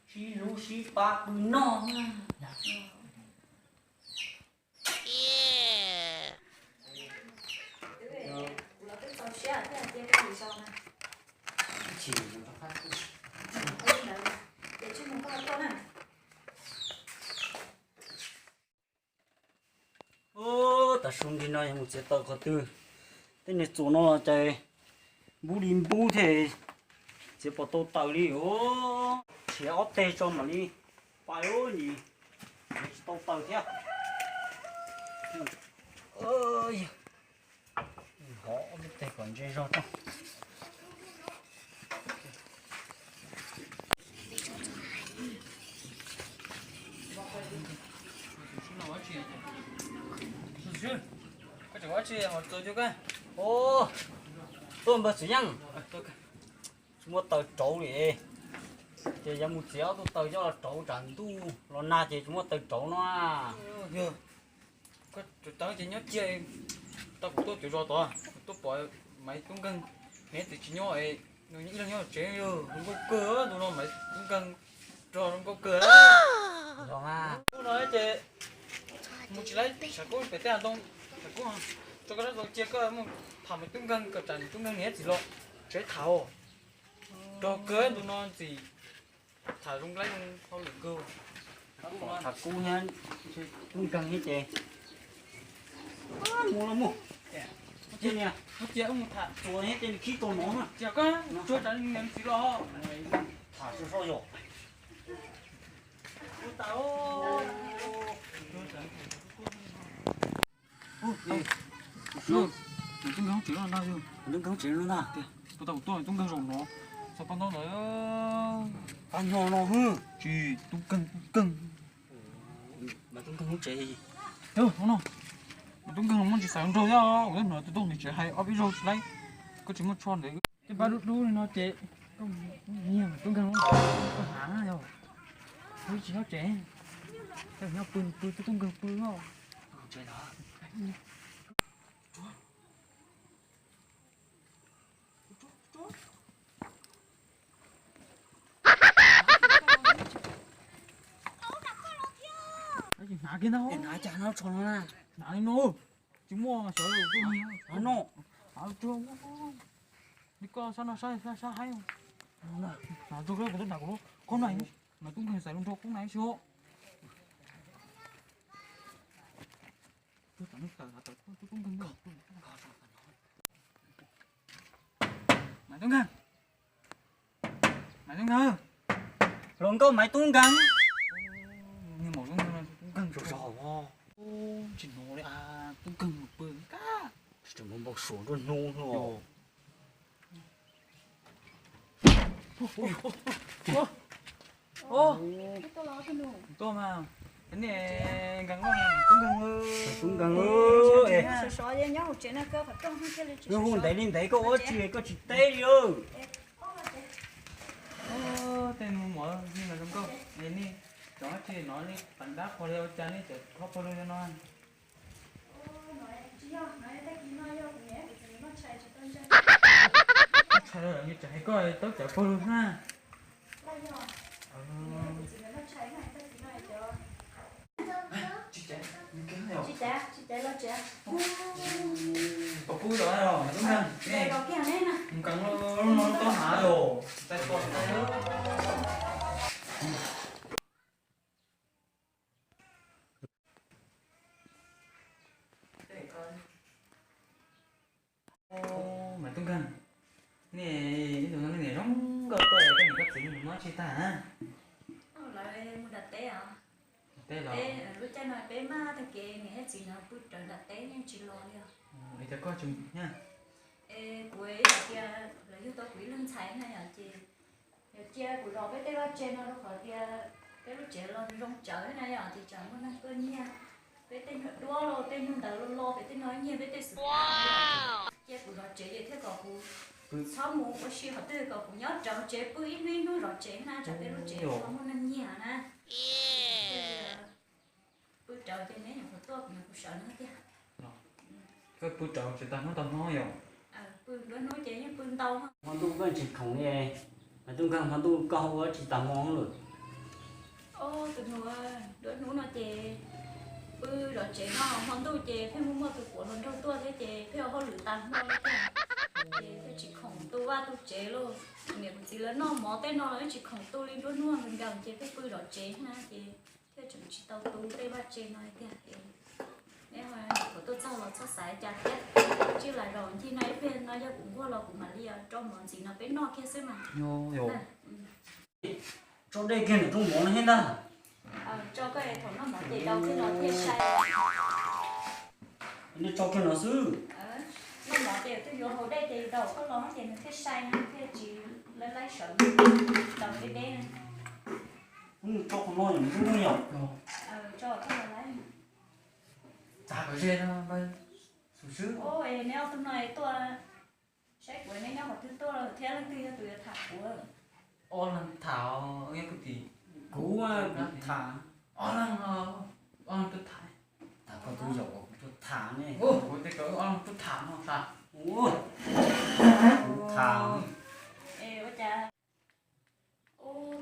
Sib hlub sib pab pw noj. Ub, tav su nti no yog mus txiav taws qhov twg? Tej niag txuas no los cas npub li npub thiab, txiav puas tau taws li os. Tshiav ob teg tso mam li pais ub, nim tsis tau taws thiab. Hov ob lub teg kom ntse zog tso. Tuaj npawg Txwv Yeej, tsis muaj taws rauv li, ces yog mus txiav ob tug taws coj los rauv tsam ntuj los nag ces tsis muaj taws rauv no. Koj tseem teev ces nyob kiag, tau kuv tuaj cov zos tod, kuv tuaj pom Maiv Tub Nkeeg, neb twb tsis nyob, nws ib leeg nyob tsev, zoo nkauj kawg, ntu no Maiv Tub Nkeeg rog zoo nkauj kawg. Ub no ces mus tsis laib sav kub pem tej hav ntoo, sav kub, tso koj zaj ntawd cia koj mus tham Maiv Tub Nkeeg kom tsam Tub Nkeeg niam txiv los tsev tham. Rog kawg ntu no ntxim tham zoo laib zoo hauj lwm kawg. Tham kub thiab Tub Nkeeg thiab ces mus los mus. Cia mus tham txuas thiab ces nws khib tau no na. Cia koj tsuag tsam niam txiv los tham soj soj yom. Tub Nkeeg tsev no ntag. Tub Nkeeg tsev no ntag. Tau kuv tuaj Tub Nkeeg zaum no, txog pab ntaub ntawd, pab nyo no. Tsis, Tub Nkeeg, Tub Nkeeg. Mas Tub Nkeeg lub tsev no, Tub Nkeeg muaj ntsis xav nrog thiab, kuv twb hnov tus tub nws tsev hais ob peb zaug tsis laib, koj tsis muaj tsho ntawd. Tej pab dub dub li no ces nyiag Tub Nkeeg, koj hnav yog, wb tsis nyob tsev, nyob pw pw Tub Nkeeg pw. Hnav kiag ntag, hnav cas no tsho no na, hnav li no, tsis muaj sawv no, li koj sab no sab sab haib, hnav rau kuv, kuv hnav kuv, koj hnav, hnav Tub Nkeeg xaiv los nrog kuv hnav ib si. Maiv Tub Nkeeg, Maiv Tub Nkeeg, hluas nkauj Maiv Tub Nkeeg. Tub Nkeeg zog zog, tsis hnov li, Tub Nkeeg mus pw kab, tsis mus npau suav nruab hnub no. Tuaj mas, nej nkees loj, Tub Nkeeg, Tub Nkeeg, nyob hauv tsev no, nws hu ntev li ntev koj ua tsi koj tsis teb li. Tej mus mov li mas zoo nkauj, nej cov tsis no li pam dab qhuas li ua cas nej cov qhuab pawg lug li no. Tshais, nws tseem hais koj taub cawv pawg lug na. Tsis caiv los tsev. Tsis caiv los tsev. Tau pub los, Tub Nkeeg, mus nkees lub no taub hnav los. Maiv Tub Nkeeg, nej ib tug no nej niam zoo nkauj tuaj, koj niam koj txiv mus nyob tsis tag na? Lawv mus nram teb os. Teb los? Lub caij no peb maj tag kev niam thiab txiv no pw rawv nram teb yeej tsis los li os. Es cas koj tsis mus thiab? Es kuv hais tias lawv yug tau kuv ib leeg ntxhais na yom, ces yog cia kuv zov peb tej vaj tse no rau qhov tias peb lub tsev los zoo tsawv na yom, ces tsam muaj neeg tuaj nyiag peb tej nyuag duab los tej nyuag ntawd los los pem tej no nyiag peb tej xwm txheej. Cia kuv zov tsev ces thiaj kom kuv txhob mus ua si qhov twg, kom kuv nyob rawv tsev pw ib hnub ib hnub zov tsev na, tsam peb lub tsev los muaj neeg nyiag na. Pw rawv ces neb nyuam qhuav tuaj kuv nyuam qhuav sawv no tiag. Koj pw rawv tsev tag hnub tag hmo yom? Pw nruab hnub ces yeej pw ntau. Hmo ntuj koj tsis khoom li, Maiv Tub Nkeeg, hmo ntuj koj ua tsis tag hmo lawm. Tus nus, nruab hnub no ces pw zov tsev no, hmo ntuj ces pheej muaj muaj tus puav hluas nraug tuaj thiab ces pheej ua hauj lwm tas hmo li tiag, ces thiaj tsis khoom tu vaj tu tsev lauj. Kuv niam kuv txiv lawv noj mov tej no los yeej tsis khoom tu li, nruab hnub nkees nkees ces pheej pw zov tsev na ces thiaj tseem tsis tau tu tej vaj tse no li tiag ces neb ho tuaj txog los txhob xav cas thiab. Tsij lam zaum ncig no ib pliag no yog kuv nquag los kuv mam li rau mov ntxiv no peb noj kiag xwb mas. Tso dej kiag ntawm rooj mov no thiab ntag. Tso koj thaum noj mov ces rau kiag no thiaj sai. Nej tso kiag no xwb. Noj mov ces twb yuav haus dej ces rau koj los ces nws thiaj sai no thiaj tsis laib laib sawv, rau deb deb na. Tso qhov no yom, nws lub yom. Tso koj los laib. Txav kom ze no, xum swb. Neb ob tug no tuaj saib kuv, neb nyob qhov twg tuaj thiab leej twg yog tus yuav tham kuv? Ob leeg tham, yog kuv tim kuv tham. Ob leeg, ob leeg tuaj tham. Tham koj tus yaum kuv tuaj tham ne. Kuv tej ko ob leeg tuaj tham no tham. Kuv tham. Ua cas,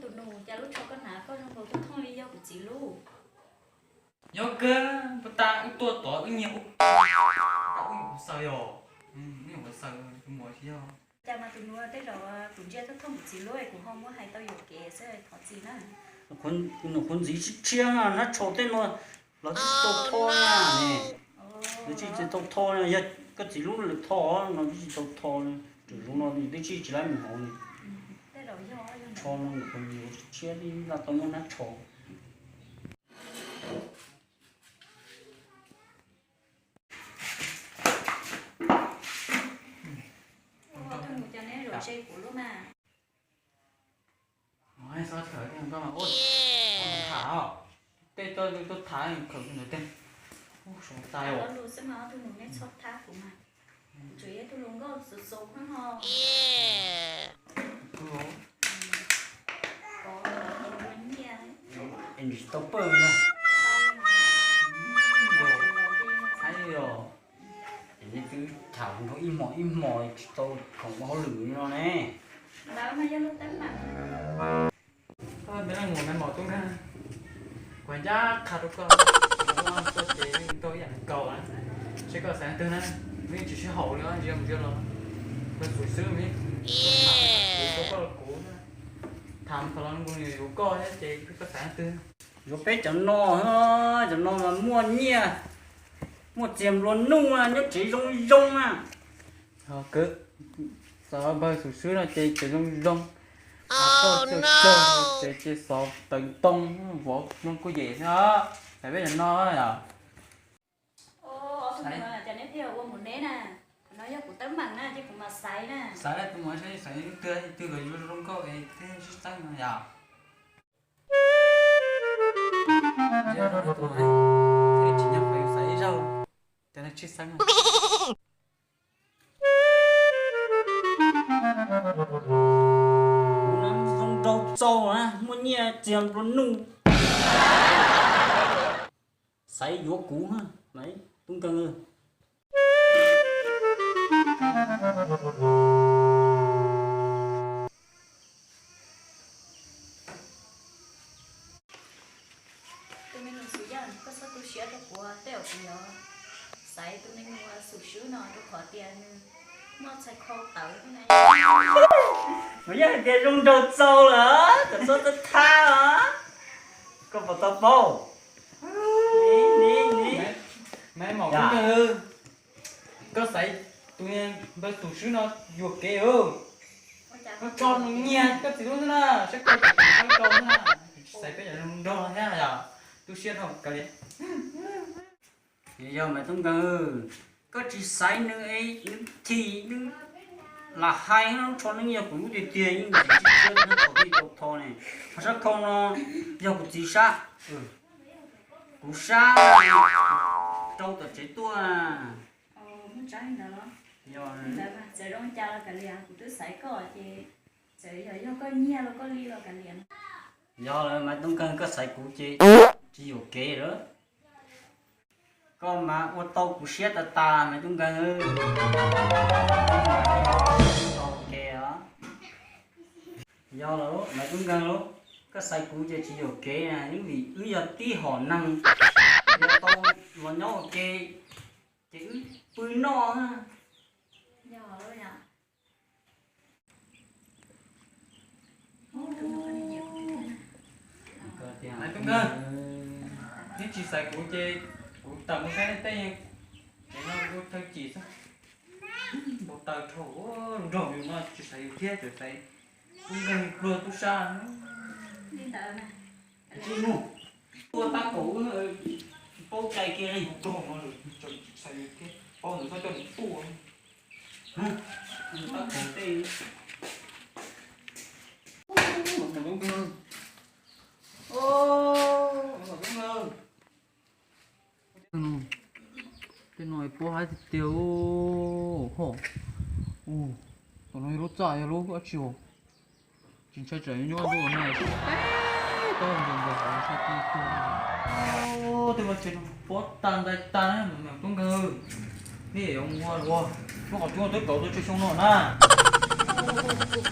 tus nus, cas lub tsho koj hnav koj zoo nkaus tuaj thooj li yog kuv txiv lub. Nyob kawg, puag ta wb tuaj tod wb nyiag ub, wb nyuam qhuav xaws yom, wb nyuam qhuav xaws tus muam tsis yog. Cas mas tus nus, tej zaum kuv ntsia tuaj thooj kuv txiv lub es kuv ho muab hais tau yuam kev xwb, thov txim na. Nws qhuav ntxiv tshiab tshiab na, hnab tsho tej no los twb tsis tau tho na ne. Nws twb tsis tau tho na, yog koj txiv lub lawm tho no twb tsis tau tho na. Thaum zoo no nws twb tsis tsis laib mus hauv li. Tsho no nws qhuav ntxiv tshiab tshiab li, laj tau muab hnab tsho. Ua, tus nus, cas neb zaum ze kuv lub mas. Ua, txhob khaws koj mas, ua, tham os. Tej tuaj tuaj tham khaws ntawd tej. Ua, sov tai os. Tus nus, neb txhob thab kuv mas. Tsuas yog tus hluas nkauj xus xus no ho. Kov nyiaj. Es nws tsis tau pawj na. Thaum es nej twb tham nrog ib hmos ib hmos tsis tau khoom ua hauj lwm li no ne. Lawv mas yog lub teeb meem. Me leej muam me maum tub nkeeg, kuv ncaj qha rau koj, tuaj ces yeej tau ib yam nkaus na. Seb koj xaiv leej twg na, yeej tsis sib haum li, ntsia mus ntsia los, koj xum xwb, kuv rau koj los kuv, tham thaum los nws yuav koj thiab ces koj xaiv leej twg. Yuav peb cov no, cov no mas muaj nyiaj, muaj txiag nplua nuj, nyob tsev zoo zoo na. Kwv, xov npawg xum swb no ces tsev zoo zoo, koj cog cog ces ces xov tawv ntoo, vov zoo kuj yem thiab. Xaiv peb cov no yom. Ob tug no cas neb thiaj ua mus neb na? Qhov no yog kuv teeb meem na ces kuv mam xaiv na. Xaiv tus muam saib xaiv leej twg, leej twg los yuav zoo nkauj es thiaj sib txeeb no yom. Yog tus muam thiaj tsis nyob qhov yus xaiv ib zaug, cov neeg tshwj xeeb. Kuv no zoo nraug txaus na, muaj nyiaj txiag nplua nuj. Xaiv yuav kuv, tub nkeeg. Tus me nus xum yaj, koj txhob tu siab rau kuv, tej zaum kuv yuav xaiv tus me nus xum swb no rau qhov tias nws muaj txhais khau tawv na. Kuv yeej hais tias zoo nraug txaus lawm, koj txhob thab os. Koj puas tau paub? Koj xaiv tus npawg xum swb no yuam kev. Koj tso nws nyiag koj txiv lub xwb na, saib koj txiv lub rau xwb na. Xaiv peb cov nraug thiab yom, tu siab dhau kav liam. Yog mas tub nkeeg, koj tsis xaiv nws es nws thim nws lam hais lub tsho no yog kuv lub tiag tiag, yeej tsis tsis tau tho ne. Qhov sab khau no yog kuv txiv sab, kuv sab rau tom tsev tuaj. Yog, txawm zoo cas los kav liam, kuv twb xaiv koj ces txawm yog, yog koj nyiag los koj li los kav liam. Yog lawm mas tub nkeeg, koj xaiv kuv ces tsis yuam kev lawm. Koj mas ua tau kuv siab tas tas mas tub nkeeg. Yog lawm mas tub nkeeg lauj. Koj xaiv kuv ces tsis yuam kev na, vim wb yog tib hom neeg, yog tau los nyob ua ke ces wb pw noj. Hais Tub Nkawg, neb tsis xaiv kuv ces kuv tawm mus saib nej tej, ces no kuv thawj cim xwb. Npau taws dhau, nrog yus no tsis xaiv yus thiab, tseem xaiv Tub Nkawg pluag tub sab. Tsis mus, tuaj tab kaum wb paub cai kiag li. Nrog no tseem xaiv yus thiab, paub ntawd txhob coj nws tuaj. Tab kaum tej. Tej no pob haib tiag tiag. Ho, tom no yog lub txaj yog lub dab tsi os? Tsis ntshai tsam nyob ntuj na, tsis peb tau nkaus nkaus ntshai tiag tiag. Tej vaj tsev no pob tag ntais tag na, Tub Nkawg. Nej yuav mus ua luaj, muab qhov cub twb rauv tau tsawg xyoo no na.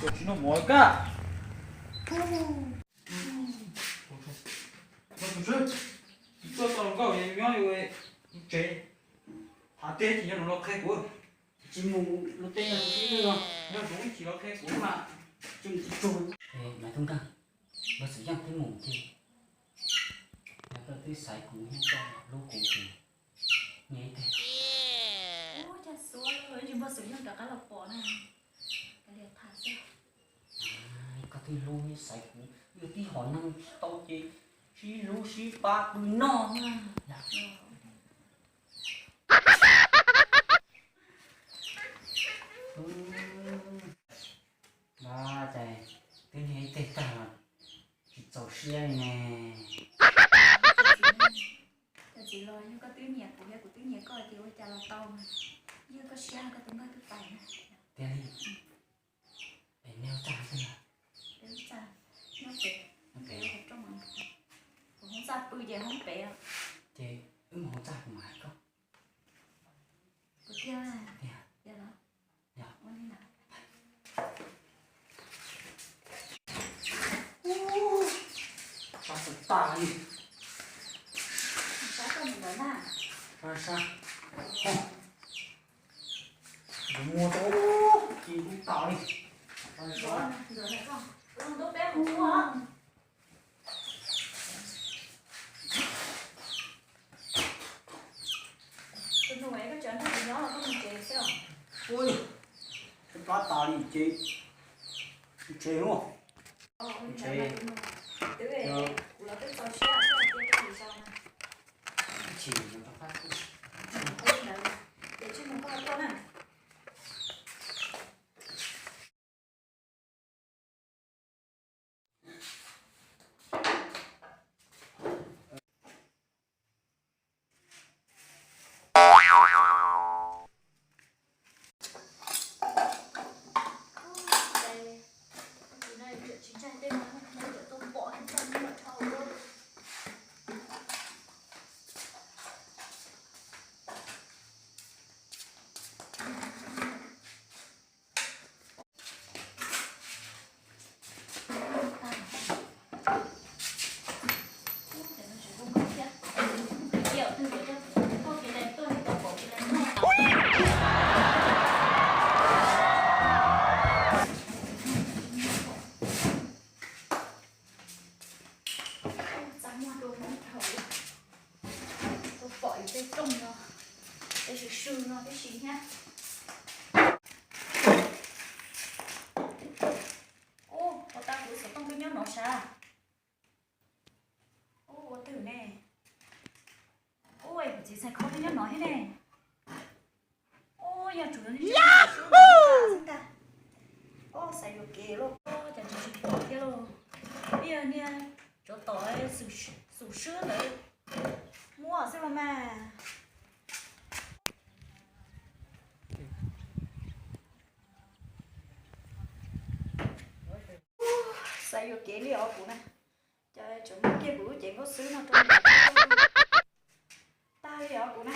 Cov tsis noj mov kaj. Tuaj tau los nkauj nyob tsev, hav tiag tsis nyob los qhia kuv. Tsis mus luag tej no, nyob zoo tsis los qhia kuv mas. Tsis mus tsis tsuag. Maiv Tub Nkawg, npawg Xwm Yeej twb mus ces, yog koj twb xaiv kuv thiab koj hlub kuv ces, nyias ib teg. Ub, cas xua tsis npawg Xwm Yeej rov qab los pom na. Koj twb hlub thiab xaiv kuv, wb tib hom neeg tsis tau ces sib hlub sib pab pw noj na. Vaj, cas twb niaj ib teg tag los tsis txaus siab li ne. Cov txiv los yog koj twb nyiam kuv thiab kuv twb nyiam koj ces ua cas los tau mas. Yog koj siab koj tus nkawg twb pais na. Tiag li. Es nej lub txaj xwb na? Peb lub txaj nyob pem, nyob pem hauv rooj. Kuv hoob txaj pw ces hoob pem. Ces wb mus hauv txaj kuv mam hais koj. Kuv thiab. Tiag. Yog los. Yog. Ua li ntawd. Sab tag li. Sab koj mus ntawd na. Sab sab. Kuv muag tau ci ntub tas li. Sab sab. Tus nus es koj tseem nrog kuv nyob los koj mus tsev xwb os? Ua li, peb plab tas li ces mus tsev los. Mus tsev. Twb kuv los twb txaus siab tias koj mus tsev na. Ib chim mus rov qab tuaj. Ua li ntawd, ces tsis mus koj tuaj na. Txaj muag dua hmoov dhau, tau pom yus tej rooj no, tej swm swm no tib si thiab. Ub, ua tau kuv xov tooj twb nyob no sav. Ub, ua twg ne? Ub, kuv txiv txhais khau twb nyob no thiab ne. Ub, yog tsuas yog xwb ntag. Ub, xav yuam kev lauj, cas tsis pom thiab lauj. Ib yog niag tsov tom xum swb ntawd muab xwb los mas. Xav yuam kev li os kuv na. Cov tseem muab kiag kuv lub cev nkauj xwb no rau tag li os kuv na.